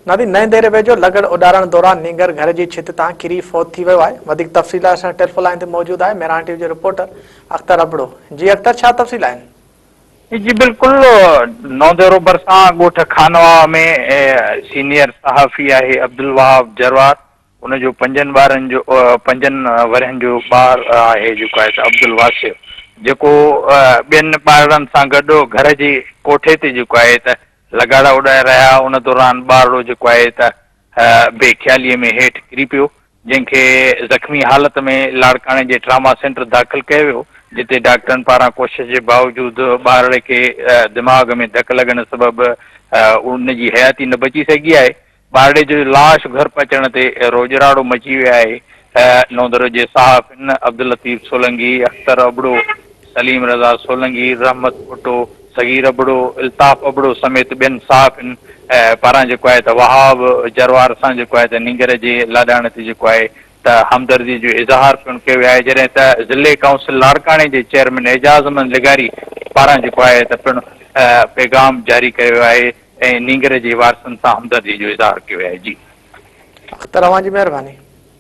نادي نئين ديري ويجهو لغڙ اڏارڻ دوران نينگر گهر جي ڇت تان ڪري فوت ٿي ويو آهي. وڌيڪ تفصيل لاء اسان ٽيليفون لائين تي موجود آهي مهراڻ ٽي وي جو رپورٽر اختر ابڙو. جي اختر ڇا تفصيل آهن؟ جي بلڪل نئون ديرو ڀرسان ڳوٺ خانواهه ۾ سينيئر صحافي آهي عبدالوهاب جروار ان جو پنجن ٻارن جو پنجن ورهين جو ٻار آهي جيڪو آهي ته عبدالواسع جيڪو ٻين ٻارڙن سان گڏ گهر جي ڪوٺي تي جيڪو آهي ته لڳاڙا اڏائي رهيا ان دوران ٻارڙو جيڪو آهي ته بي خياليء ۾ هيٺ ڪري پيو جنهن کي زخمي حالت ۾ لاڙڪاڻي جي ٽراما سينٽر داخل ڪيو ويو جتي ڊاڪٽرن پاران ڪوشش جي باوجود ٻارڙي کي دماغ ۾ ڌڪ لڳڻ سبب ان جي حياتي نه بچي سگهي آهي ٻارڙي جو لاش گهر پهچڻ تي روڄ راڙو مچي ويو آهي. نوندرو جي صحافين عبداللطيف سولنگي، اختر ابڙو، سليم رضا سولنگي، رحمت ڀٽو، صغير ابڙو، الطاف ابڙو سميت ٻين صحافين پاران جيڪو آهي ته وهاب جروار سان جيڪو آهي ته نينگر جي لاڏاڻي تي جيڪو آهي ته همدردي جو اظهار پڻ ڪيو ويو آهي جڏهن ته ضلعي ڪائونسل لاڙڪاڻي جي چيئرمين اعجاز احمد لغاري پاران جيڪو آهي ته پڻ پيغام جاري ڪيو ويو آهي ۽ نينگر جي وارثن سان همدردي جو اظهار ڪيو ويو آهي جي. اختر اوهان جي مهرباني.